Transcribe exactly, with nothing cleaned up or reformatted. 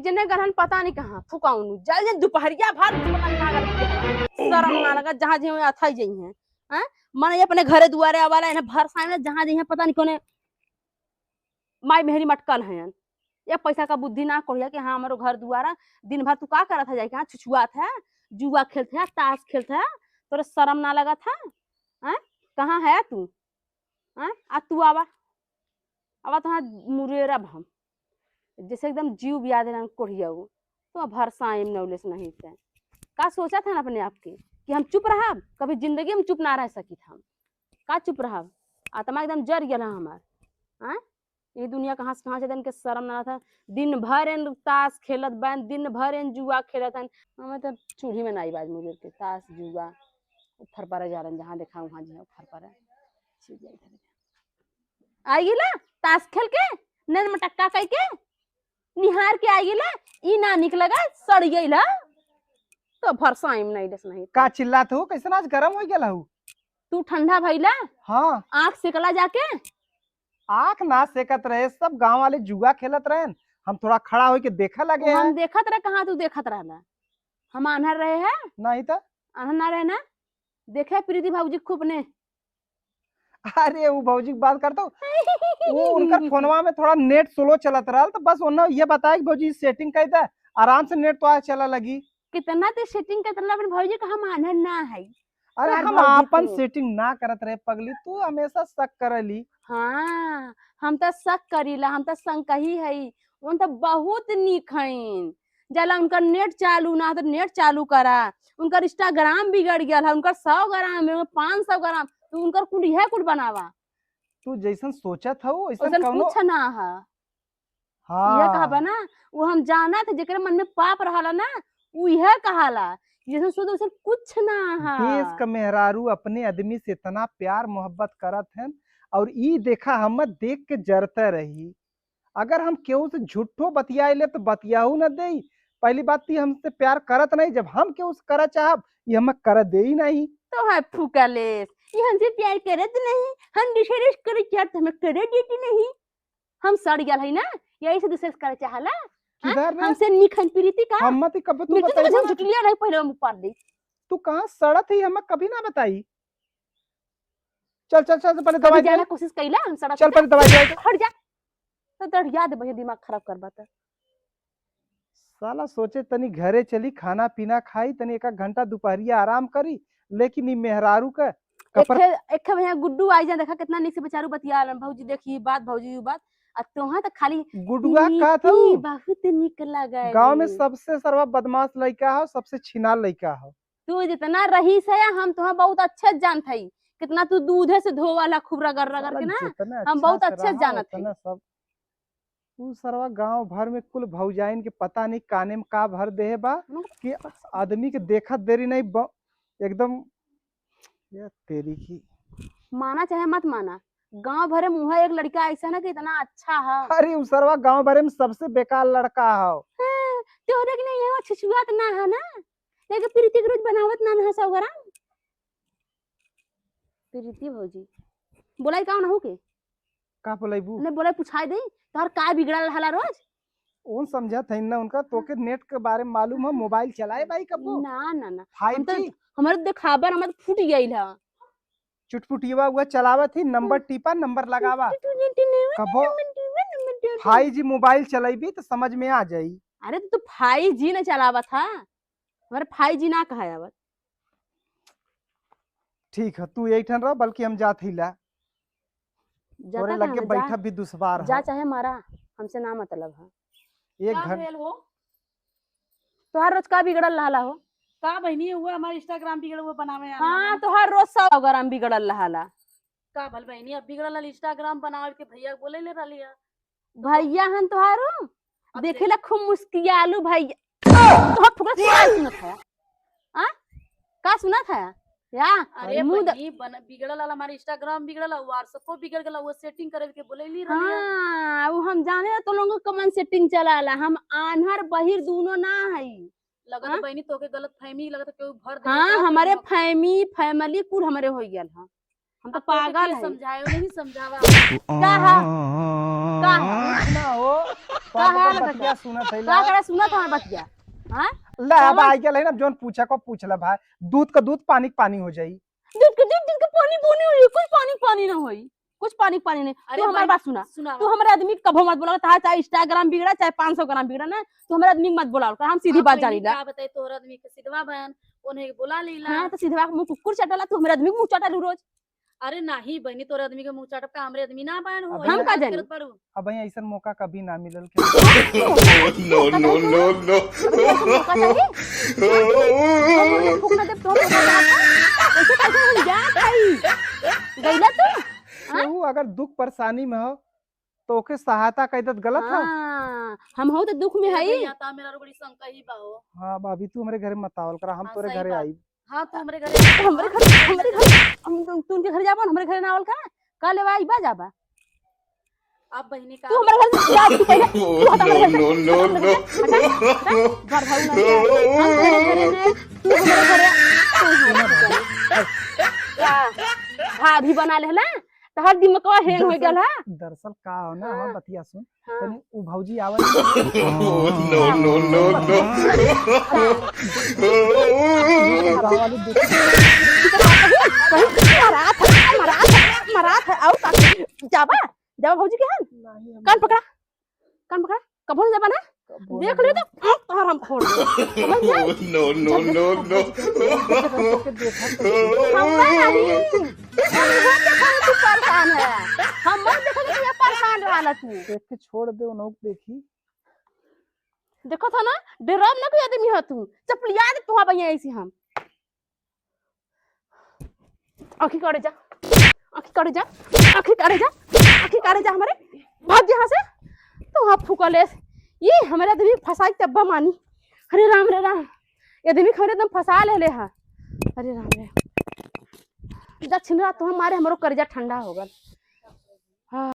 जने गलहन पता नहीं कहाँ फुकाउनु। जल जे दुपहरिया भर पता नहीं कहाँ गलहन। शर्म ना लगा, जहाँ जे अथई जइहैं। हैं? मन ये अपने घरे दुआरे आवाला, इन्हें भर सामने जहाँ जइहैं पता नहीं कौने माई मेहरी मटकल हैं। ये पैसा का बुद्धि ना कोढ़िया कि हाँ, हमरो घर दुआरा, दिन भर तू का करत है जाइके, हाँ, छुछुआत है, जुआ खेलत है, ताश खेलत है, तोरे शर्म ना लगत है? हैं? कहाँ है तू? हैं? आ तू आवा, आवा तो हाँ मुरेरब हम, जैसे एकदम जीव बिया देलन कोढ़िया उ। तो भरसा एम नौलेस नहीं थे। का सोचत हन अपने आप के कि हम चुप रहब? कभी जिंदगी में चुप ना रह सकित हम। का चुप रहब? आत्मा एकदम जर गेल है हमार। हाँ? ये दुनिया कहाँ से कहाँ से इनके शर्म ना था। दिन भर एन ताश खेलत बन, दिन भर एन जुआ खेलत हन। हमें तो चूल्ही में नाई बाज मुझे के ताश जुआ। उफर पर जा रहे हैं, जहाँ देखा वहाँ जो है उफर पर है। छिप जाए इधर। आई गिला ताश खेल के, नैन मटक्का कई के, निहार के आई गिला, ई ना निक लगा, सड़ गइला। तो भरसा एम नहीं दस नहीं। का चिल्लात हो? कैसन आज गरम हो गेला हो? तू ठंडा भइला? हाँ। आँख सेकला जाके? आँख ना सेकत रहे, सब गाँव वाले जुआ खेलत रहन, हम थोड़ा खड़ा होके देखे लगे हम हैं। देखत रहे, कहाँ तू देखत रहला? हम आन्हर रहे हैं? नहीं तो। आन्हर ना रहे ना? देखे प्रीति भौजी खूब ने। अरे, उ भौजी की बात करत हो, उ उनकर फोनवा में थोड़ा नेट स्लो चलत रहल, तो बस उन्हें ये बताया कि भौजी सेटिंग कर दे, आराम से नेट तो आज चला लगी। कितना ते सेटिंग करत रहल अपने भौजी का, हम आन्हर ना है। अरे, तोहार हम भौजी आपन तो सेटिंग ना करत रहे पगली, तू हमेशा शक करली। हाँ, हम तो शक करीला, हम तो शंकही हई। उन तो बहुत नीक हईन। जाला उनकर नेट चालू ना, तो नेट चालू करा। उनकर Instagram बिगड़ गया है, उनकर सौ ग्राम है, पाँच सौ ग्ौ ग्राम, तो उनकर कुल इहे कुल बनावा। तू जैसन सोचत हऊ, वैसन वैसन कौनो कुछ ना है। हाँ। इहे कहबा ना, वो हम जानत है, जेकरे मन में पाप रहला ना, उ इहे कहाला, जैसन शुद्ध वैसन कुछ ना है। देश का मेहरारू अपने आदमी से इतना प्यार मोहब्बत करत हन, और ई देखा हम देख के जरते रही। अगर हम केहू से झूठो बतियाए ले तो बतियाहू न देई। पहली बात तो ई हमसे प्यार करत नहीं, जब हम केहू से करे चाहब, ई हमें करे देई नहीं। तो है फूका लेस, ई हमसे प्यार करत नहीं, हम दूसरे से करे चाहत, हमें करे देती नहीं। हम सड़ गल है ना, यही से दूसरे से करे चाहला। हाँ? किधर रे? हमसे निखन प्रीति का? हम मत कब तू मिलते बताई तो ना। झुटलिया नहीं पहले हम ऊपर दे। तू कहाँ सड़त ही, हमें कभी ना बताई। चल, चल, चल, पहले कभी दवाई जाए दे। कोशिश कैला, हम सड़क चल, पे पहले दवाई दे। हट जा। तो दौड़िया दे भैया, दिमाग खराब कर बात। साला सोचे तनी घरे चली, खाना पीना खाई, तनी एक आध घंटा दुपहरिया आराम करी, लेकिन ई मेहरारू का कपर एक ठे, एक ठे भैया गुड्डू आई जा, देखा कितना निक से बेचारू बतिया रहन, भौजी देखी ई बात, भौजी ऊ बात, आ तोहा तो खाली गुडुआ पीती का था ऊ? बहुत निक लगे। गाँव में सबसे सरवा बदमाश लइका हो, सबसे छिनार लइका हो। तू जितना रईस है, हम तोहा बहुत अच्छे से जानत हई, कितना तू दूधे से धोवाला खूब रगड़ रगड़ साला के ना, जितना हम अच्छा बहुत से अच्छे से रहा, जानत हई। उतना सब। उ सरवा गांव भर में कुल भौजाइन के पता नहीं काने में का भर देहे बा हम्म। कि आदमी के देखत देरी नहीं ब-, एकदम, ये तेरी की। माना चाहे मत माना, गांव भरे में उहे एक लड़का ऐसा ना कि इतना अच्छा है। अरे, उ सरवा गांव भरे में सबसे बेकार लड़का है। हाँ, तोहरे के नहीं है, वो छुछुआत ना है ना, लेकिन प्रीति के रोज बनावत ना है सौ ग्राम। प्रीति भौजी, बोलाई का ना हो के? का बोलैबू? नहीं बोले, पुछाई दे, तोहर का बिगड़ल रहला रोज? उन समझत है ना उनका, तोके नेट के बारे में मालूम है, मोबाइल चलाए बाई कबो? ना, ना, ना। हम तो, फाइव जी? हमारे देखाबर, हमारे तो फूट गइल है। चुटपुटिया हुआ चलावत ही, नंबर हम्म। टीपा, नंबर लगावा। टू, टू, टू, टू, कबो नंबर टीपा, नंबर टीपा। फाइव जी मोबाइल चलाइबी तो समझ में आ जाई। अरे तो, तो फाइव जी ना चलावत है, हमारे फाइव जी ना कहा आवत। ठीक है, तू यही ठन रह, बल्कि हम जात ही ला। जाता तोरे लगे कहाँ? जा, बैठब भी दुश्वार जा है। चाहे मारा, हमसे ना मतलब है। एक का घं- भेल हो? तोहार रोज का बिगड़ल रहला हो? का बहिनी, हुआ हमार Instagram बिगड़, वो बनावे आला हाँ, हमार। तोहार रोज सौ ग्राम बिगड़ल रहला। का भल बहिनी, अब बिगड़ल रहल Instagram बनावे के भैया बोले ले रहली है। भैया हन तोहारो? अब देखे देख। ला खूब मुस्कियालू भैया। तोहार फुकरा का सुनत है? आ? का सुनत है? या? अरे मुंह द- बहिनी, बन-, बिगड़ल रहल हमार Instagram बिगड़ल, WhatsApp-ओ बिगड़ गेल, वो सेटिंग करे के बोले ली रहली है। हाँ, वो हम जाने तो लोगों के मन सेटिंग चलाला। हम आन्हर बहिर दूनो ना हई। लगत हाँ? बहिनी तोके गलत फहमी, लगत केहू भर दे हाँ, का हमरे कौनो फहमी, फैमिली कुल हमरे हो गया है। हम तो अब तोके पागल के है। समझाए, नहीं समझावा। का है? का है? ना हो, का है, बतिया सुनत है का ला। करे सुनत है बतिया? हाँ? ला, अब कौन? आई गेल है ना, जौन पूछे को पूछ ले भाई। दूध का दूध, पानी का पानी हो जाई। दूध के दूध, दिन के पानी पानी होई, कुछ पानी पानी ना होई, कुछ पानी पानी नहीं। अरे तू हमार भाई, बात सुना, सुना तू बात। हमारे आदमी के कभो मत बोलाओ, चाहे चाहे Instagram बिगड़ा, चाहे पाँच सौ ग्राम बिगड़ा ना, तू हमारे आदमी के मत बोलाओ, हम सीधी अब बात बहिनी जानी ला। का बताई, तोहर आदमी के सिधवा बहन, उन्हें बोला लीला। हाँ, तो सिधवा के मुंह कुकुर चाटला, तू हमारे आदमी के मुंह चाटा लू रोज। अरे नाही बहिनी, तोहरे आदमी के मुंह चाटब का, हमरे आदमी ना बहन हो, अब हम का जानी? अब भाई ऐसा मौका कभी ना मिलल के। No, no, no, no। अबे, ऐसा मौका चाहिए? हम लोग फूक ना देब, तो हम लोग का, ऐसे कैसे हम जात हई? गइला तू? हाँ? केहू अगर दुख परेशानी में हो, तो ओके सहायता कइ देत गलत है? हाँ, हम हो तो दुख में हई। भैया, ता मेरा बड़ी शंका ही बा हो। हाँ, भाभी, तू हमरे घरे मत आवल करा, हम हाँ, तोरे सही घरे बात। आई। हाँ, तू हमरे घरे, हमरे घर, हमरे घर, हम, तू उनके घर जाबा, हमरे घरे ना आवल करा। का लेवा आइबा जाबा? आप बहिनी का तू हमरे घर से जा, तू पहिले, तू हटा हमरे घर से, no, no, हटा हमरे घर से, no। हटा, हटा, घर भाऊ ना जा। हम तेरे घरे में, तू हमरे घरे, तू हमरे घरे। का? भाभी बना लेहला, तोहर दिमकवा hang हो गल है। दरअसल का हो ना, हाँ। हमार बतिया सुन, हाँ। तनी उ भौजी आवल। No, no, no, no। कहीं मरात है, मरात है, मरात है, आउ का? जाबा, जाबा भौजी के हन? नहीं, हम कान पकड़ा, कान पकड़ा, कबो नहीं जाबा ना? कबो देख नहीं ले जाबा। तो, तोहर हम फोड़ दे। समझ गए? No, no, no, no। हम ना नहीं। हम ना देखा तू परेशान है। हम मत देखा कि ये परेशान रहला तू। देख के छोड़ दे, उन्हों देखी। देखो था ना, डराव ना कोई आदमी हो तू। चपलिया दे तू भैया ऐसे हम। आँखी काढ़े जा, आँखी काढ़े जा, आँखी काढ़े जा, आँखी काढ़े जा हमरे। भाग यहाँ से। तू हाँ फूका लेस। ये हमरे आदमी फंसाई तब्बा मानी। अरे राम रे राम। ये आदमी हमरे एकदम फंसा लेले हा। अरे राम रे। दक्षिण रात तो हमारे हमरो करेजा ठंडा हो गल।